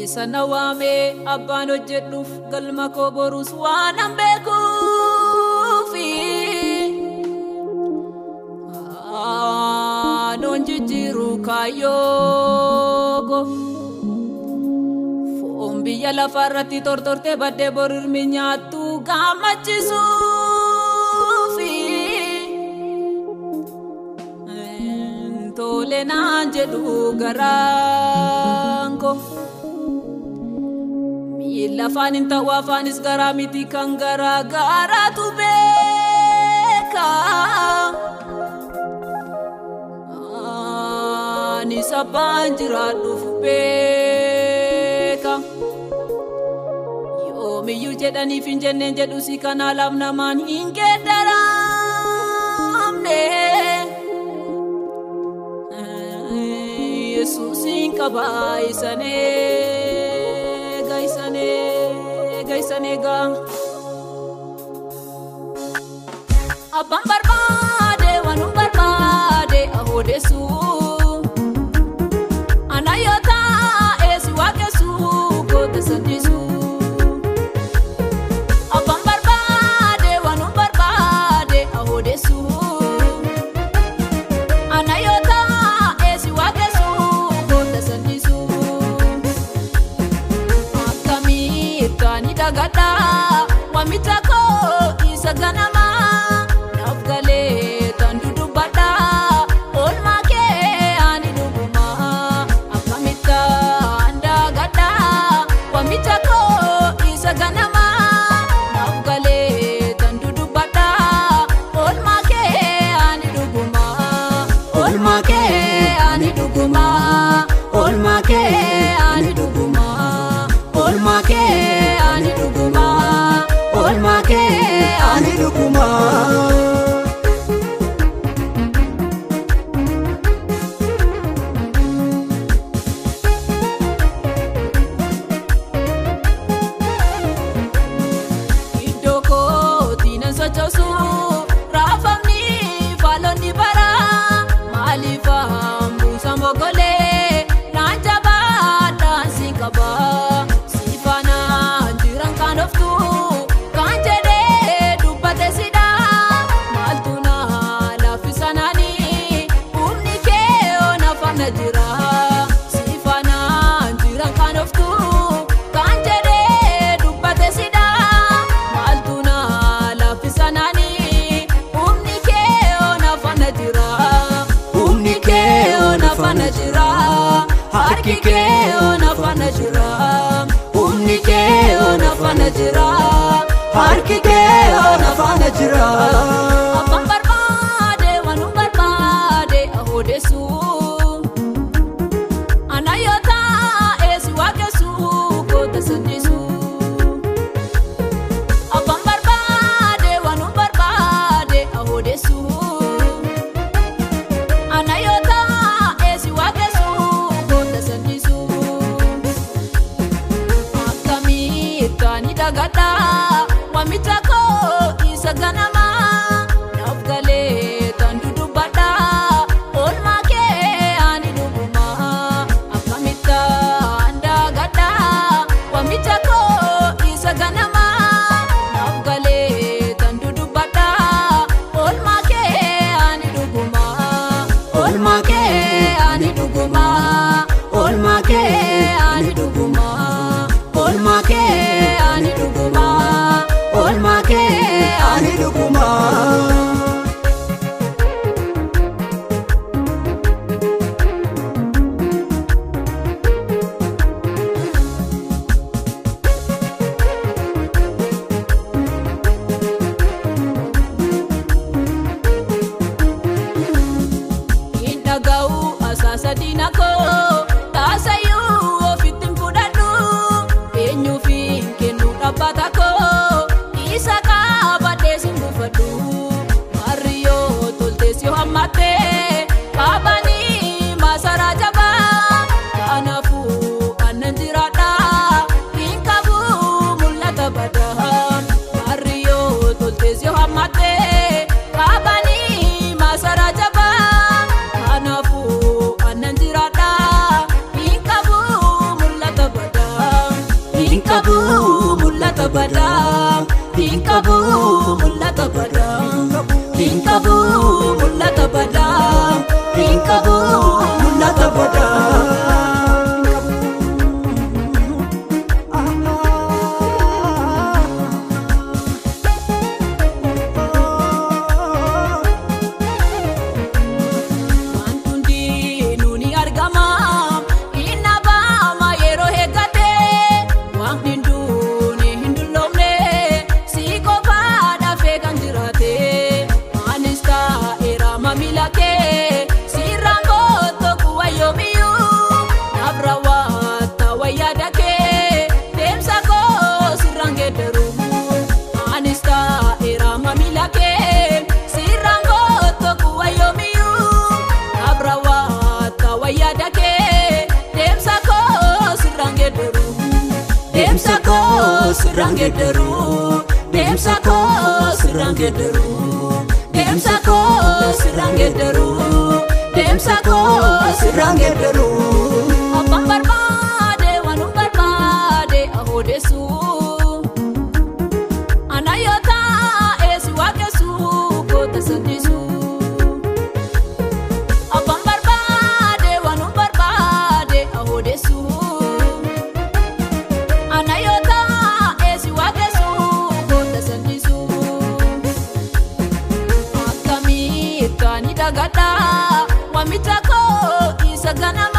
Isa na waame abbaan hojjedhuuf galma koo borus waan an beekuufi. Aanoon jijjiiru kaayyoo koo. Foon biyya lafaarratti tortortee baddee bor hirmi nyaattu gammachisuufi. Tole naan jedhu garaan koo. Miila afaan hin ta'u afaanis garaa miti kan garaa garaatu beeka. Anis abbaan jiraadhuuf beeka. Yoomiyyuu jedhaniif hin jenneen jedhu si kanaalaaf namaan hin geeddaramne. Yesuusin qaba isan eega isan eega isan eega. Abbaan barbaade waan hin barbaade ahodeessu. Ana yoo taa'e si waaqessu goota sannisu. Abbaan barbaade waan hin barbaade ahodeessu. Ana yoo taa'e si waaqessu goota sannisu. Akkamitti ani dagadhaa waamicha koo isa ganamaa. Naaf galee tan dudubbadhaa oolmaa kee ani dhugumaa. Akkamitti ani dagadhaa waamicha koo isa ganamaa. Naaf galee tan dudubbadhaa oolmaa kee ani dhugumaa. Oolmaa kee ani dhugumaa. Oolmaa kee ani dhugumaa. Oolmaa kee ani dhugumaa. Oolmaa kee ani dhugumaa. Iddoo kootii nan sochoosu raafamni faalonni bara maaliif buusa mogolee naan jabaadhaan si qaba si faanaan jiran kan dhoftu kan jedhee dubbate sidha maaltu na laaffisa naanii humni kee na faana jira si faanaan jiran kan dhoftu kan jedhee dubbate sidha maaltu na laaffisa naanii humni kee na faana jira Humni kee na faana jira harki kee na faana jira Humni kee na faana jira harki kee na faana jira. Abbaan barbaade waan hin barbaade ahodeessu. Ana yoo taa'e si waaqessu goota sannisu. Abbaan barbaade waan hin barbaade ahodeessu. Ana yoo taa'e si waaqessu goota sannisu. Akkamitti ani dagadhaa waamicha koo isa ganamaa. Naaf galee tan dudubbadhaa oolmaa kee ani dhugumaa. Akkamitti ani dagadhaa waamicha koo isa ganamaa. Naaf galee tan dudubbadhaa oolmaa kee ani dhugumaa. Oolmaa kee ani dhugumaa. Oolmaa kee ani dhugumaa. Oolmaa kee ani dhugumaa. Oolmaa kee ani dhugumaa. Hin dhaga'u asaasa diina koo taasayyuu ofitti hin fudhadhu eenyuuf hin kennu dhaabbata koo isa qabadhee sin buufadhu harri yoo toltees yoo hammatte qabanii masaraa jabaa kanaafuu annan jiraadha hin qabu mul'ata badaa harri yoo toltees yoo hammatte qabanii masaraa jabaa kanaafuu annan jiraadha. mul'ata badaa. Hin qabu mul'ata badaa. Hin qabu mul'ata badaa. Wanti hundinuu ni argama. Inni abaama yeroo eeggate. Waan hin duune hin dulloomne. Si qofaa dafee kan jiraate. Anis taa'eera maamila kee. Sirraan koottoo kuwa yoomiyyuu. Naaf raawwata wayyaada kee. Deemsa koo sirraan geeddaru. Anis taa'eera maamila kee. Sirraan koottoo kuwa yoomiyyuu. Naaf raawwata wayyaada kee. Deemsa koo sirraan geeddaru. Deemsa koo sirraan geeddaru. Deemsa koo sirraan geeddaru. Deemsa koo sirraan geeddaru. Deemsa koo sirraan geeddaru. Abbaan barbaade waan hin barbaade ahoodessu. Ana yoo taa'e si waaqessu goota salphisu. Abbaan barbaade waan hin barbaade ahoodessu. Ana yoo taa'e si waaqessu goota salphisu. Akkamitti ani dagadhaa waamicha koo isa ganama.